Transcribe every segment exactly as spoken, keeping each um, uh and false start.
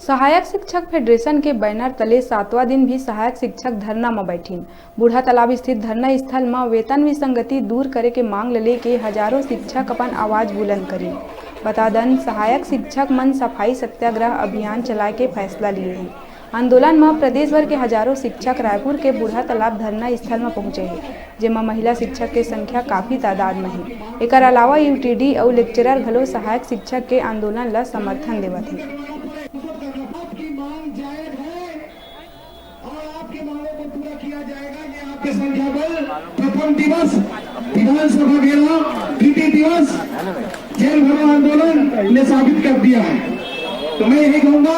सहायक शिक्षक फेडरेशन के बैनर तले सातवां दिन भी सहायक शिक्षक धरना म बैठिन। बूढ़ा तालाब स्थित धरना स्थल म वेतन विसंगति दूर करे के मांग ल लेके हजारों शिक्षक अपन आवाज बुलंद करिन। बता दन, सहायक शिक्षक मन सफाई सत्याग्रह अभियान चलाए के फैसला लिए हे। आंदोलन म प्रदेश भर के हजारों शिक्षक रायपुर के बूढ़ा तालाब धरना स्थल म पहुंचे हे, जेमा महिला शिक्षक के संख्या काफी तादाद म हे। एकर अलावा यूटीडी अउ लेक्चरर घलो सहायक शिक्षक के आंदोलन ल समर्थन देवत हे। आपकी मांग जायज है और आपकी मांगों को पूरा किया जाएगा। ये आपके संख्या बल प्रथम दिवस, विधानसभा घेराव, द्वितीय दिवस, जेल भरो आंदोलन ने साबित कर दिया है। तो मैं यही कहूंगा,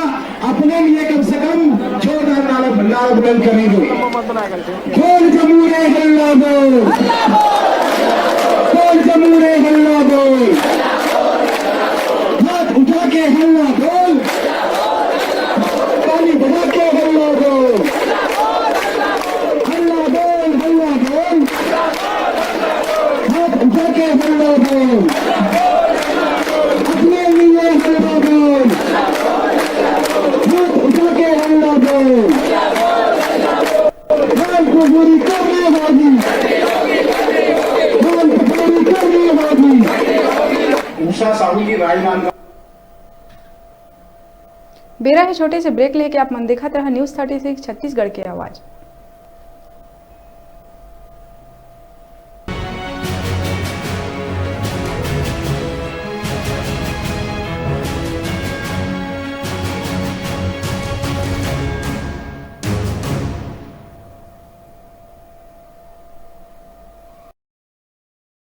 अपने लिए कम से कम जोरदार नारा, नारा बुलंद करेंगे। बोल जम्मू रे हल्ला बोल, बोल जम्मू रे हल्ला बोल, हाथ उठा के हल्ला बोल, ताली बजा के हल्ला बोल, हल्ला बोल, हल्ला बोल, हाथ उठा के हल्ला बोल, अपने लिए हल्ला बोल, हाथ उठा के हल्ला बोल। हाथ को पूरी करनी होगी, हाथ को पूरी करनी होगी। उषा साहू जी राजनांदगांव। बेरा हे छोटे से ब्रेक लेके, आप मन देखत रहा न्यूज़ थर्टी सिक्स छत्तीसगढ़ के आवाज।